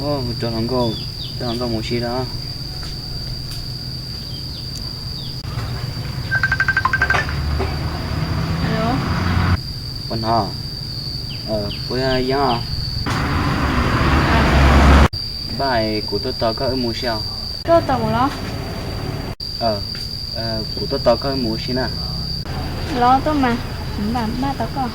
Rau hluas nkauj, coj hluas nkauj mus si lawm. Puas hnov? Puas yog Yeeb? Npaj kuv tuaj tos koj wb mus si os. Koj tos kuv los? Kuv tuaj tos koj wb mus ua si na. Los tuaj mas, kuv mam npaj tos koj.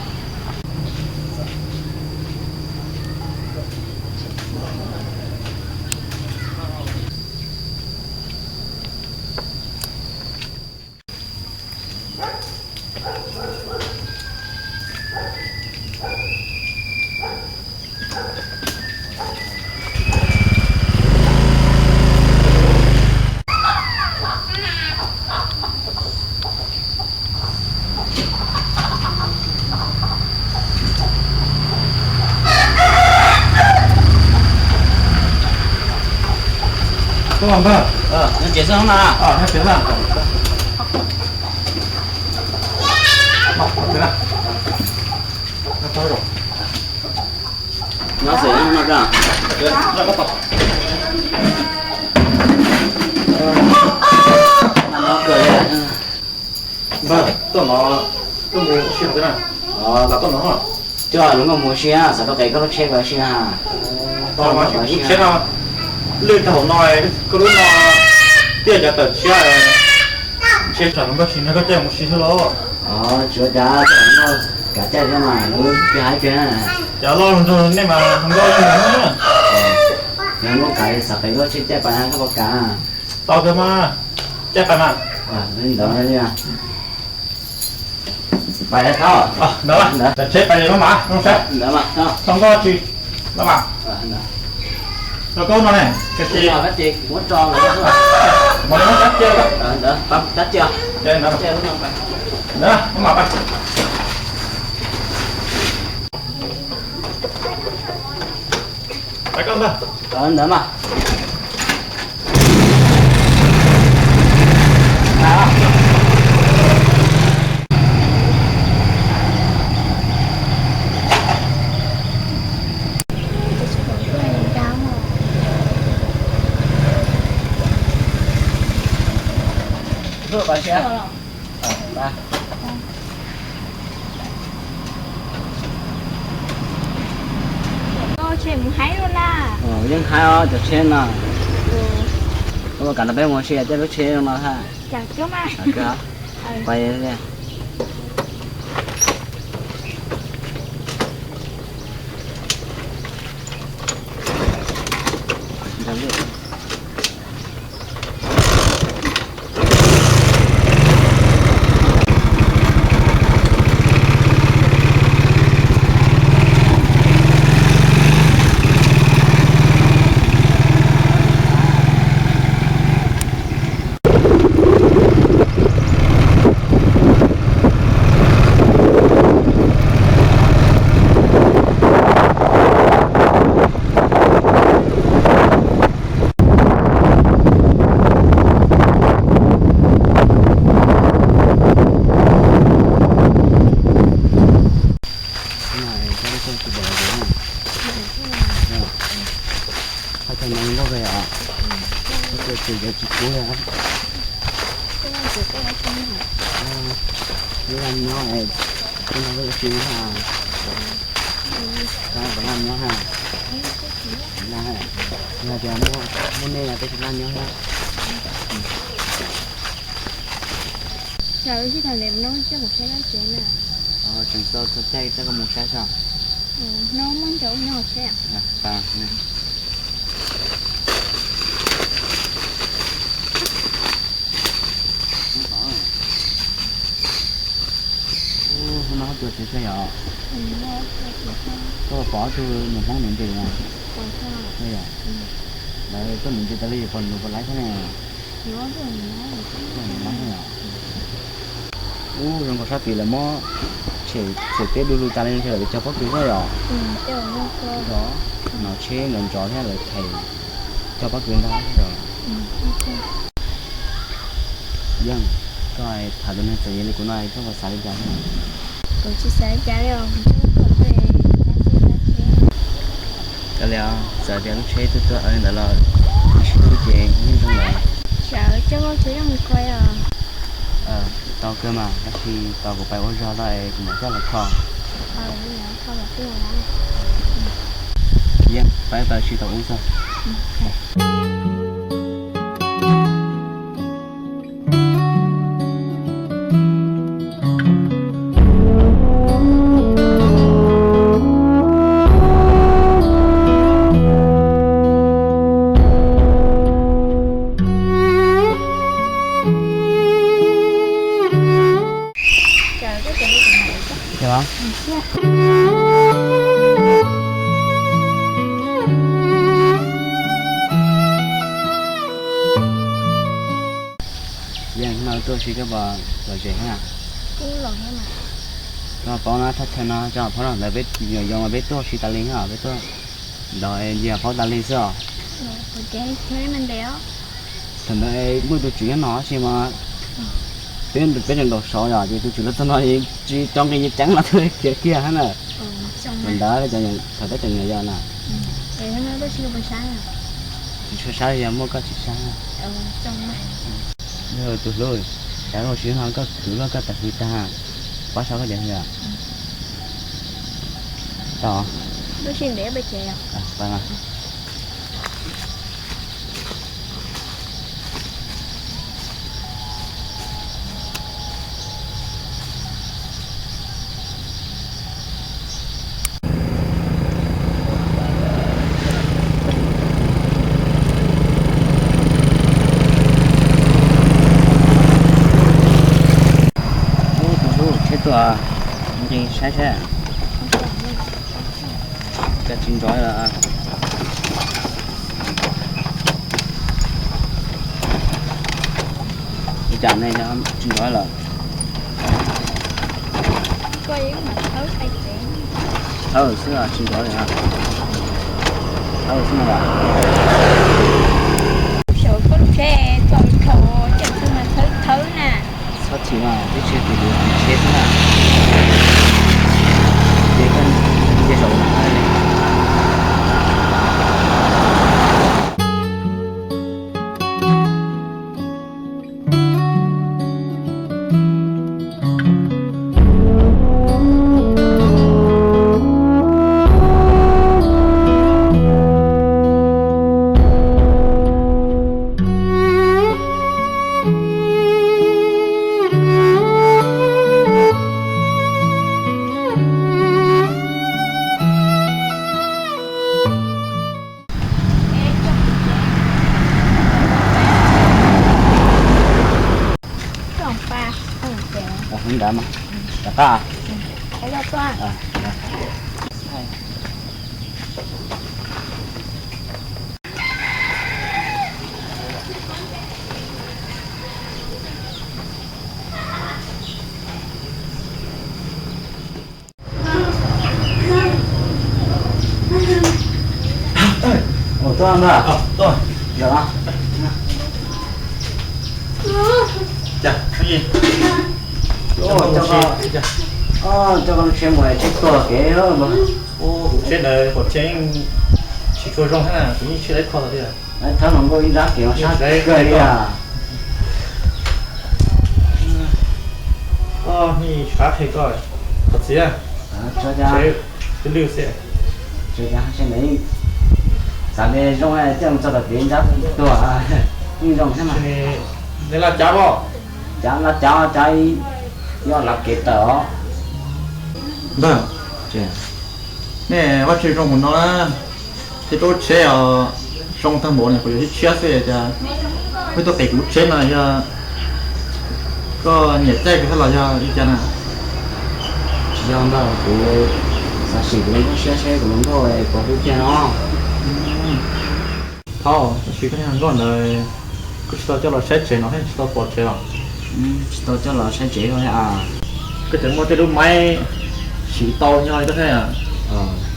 Nyob xwm no koj. Npawg, tuaj no, tuaj mus ua si no. Coj hluas nkauj mus ua si, xav tau qev koj lub tsheb koj ua si na. Lub tsheb no, lwj tau hauv no, koj lub no, twb yog cov tawm tshiab, ntshe tsam hluas nkauj tsis nrog koj coj mus si thiab los. Tsis ua cas, kav caij thiab mas, lub tsis hais kiag. Cov loj nrog nej mas hluas nkauj tsis nrog na. Yog hluas nkauj kav xav qev koj lub tsheb caij pais koj puas kav? Tau kawg mas, caij pais mas. Ntawd li. Pais thaub. Ntawd, ntawd tsheb pais li no mas zoo sab. Ntawd mas, thaub nkoj tsis, no mas. Rau koj no ne, kab ces, muab rau, muab rab cia. Ntawd, rab cia. Ntawd, muab mas pais. Pais koj ntag. Ntawd mas. Koj tsheb mus haib luaj na. Yeej haib os cov tsheb no. Koj puas kam nrog peb mus si caij lub tsheb no thiab? Pais. Hais txog no nkauj kawg os, ces tsis kub li. Laj nyob, laj nyob, laj nyob ha. Yog tias muaj nej los peb tsis laj nyob thiab. Tseem txog txog caij coj koj mus saib saib. Hnub no ob tug tsev xwb yom. Koj pom ob tug nus Hmoob nws ntes no. Yog, lawv tuaj nws ntes tas li, puas nws puas laib thiab ne? Ub, zoo nkaus sab tid lawv muab txhais teb du lug tas li, ntshe lawv cog pob kws thiab yom. Nov tsheb ntawd nrov thiab lawv txhais cog pob kws ntag. Yeej, koj tham tus neeg txawm yog li kuv no koj puas xav li cas? Kuv tsis xav li cas li os, kuv tsis muaj tuaj. Kav liam, Txawm tias lub tsheb tuag tuag ntawd los sib hlub ces yeej zoo lawm. Sawv coj Vauj tsev zoo li ko os. Tau kawg mas, tab sis tos kuv pais ua zog tau es kuv mam coj los kho. Yeej pab tau sib tau ub txog. Yeej no tuaj si koj puas lom zem thiab? Koj paub na, thaj chaw no cov phob los ntawd peb yuav yoo peb tuaj si tas li thiab, peb tuaj nrog nyiag phob tas li xwb os. Thaum ntawd muaj tus tswv nyob no tab sis mas peb, peb tseem nraum saud yom, ces tus tswv los txog no tsis tso nqi ceev los tuaj khiav kiag thiab na. Ntawd thaum peb tseem nyuam yaus na. Tsis tshua sab, yog muaj koj tsis sab. Yog tus hlub, tsam ua si no koj khwv luaj koj tawm hws tag, pab sau koj cov hws. Tau. Ub, tus hlub, tsheb tuaj, nqi saib saib. Cas tsis nrov lawm. Ua cas ne, tsis nrov lawm. Thawb xwb tsis nrov li. Thawb xwb no. Saum koj lub tsheb txaus dhau, cem xwb mas thawb thawb na. Txhob chim mas, tib tsheb tus tus tsheb xwb na. Ces koj nce saum na. Ntawd mas, rov qab. Ua tuaj ntag. Yog. Coj koj lub tsheb mus tsheb tuag kev. Kuv tsheb ntawd pom tsheb tsis tshua zoo thiab, kuv yeej tsis tau kho tiag. Thawb hluas nkauj ib nrab kev sab kawg li. Koj yeej sab qhia koj, thov txim. Tsis lwj xwb. Xav tias zoo coj mus txog tom kev nrab tuag, yeej zoo thiab mas. Nej laj cav os. Cav laj cav, cav ib yog lav kev tawm os. Ntag, nej vaj tse zoo mus no na, thiab rau tsheb os, zoo tag npaum ne, kuv yuav tshiab tshiab xwb cas. Peb tuaj qis kuv tsheb no yog koj nyiam caij kuv thiab los yog li cas na? Tsis yog ntag, kuv xav sim kuv lub nkauj siab seb kuv lub nkauj puas hlub tiag no. Thaub, tab sis koj niag hluas nkauj ntawd koj tsis tau coj los saib tsev no thiab tsis tau pom tsev los? Tsis tau coj los saib tsev li a. Koj tseem muaj tej lub maib siv tau nyob li koj thiab.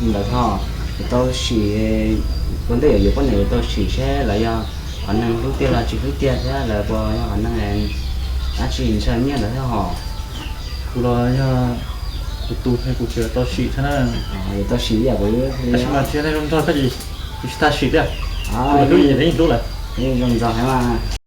Li ntawd Thaub, yuav tau sim, ua ntej yuav yuav poj niam yuav tau sim seb lawv yog qhov neeg hlub tiag los tsis hlub tiag thiab lawv puas yog qhov neeg dab tsi ntshaw nyiaj ntawd thiab hos. Kuv los yog kuv tus thiab kuv tseem tau sim thiab na. Yuav tau sim ib yam kuv. Tab sis mas tsis yog nej zoo nraug koj tsis Kuv tsis tag sim thiab. Kuv hlub yeej hlub lawm. Yeej zoo ntxov heev mas.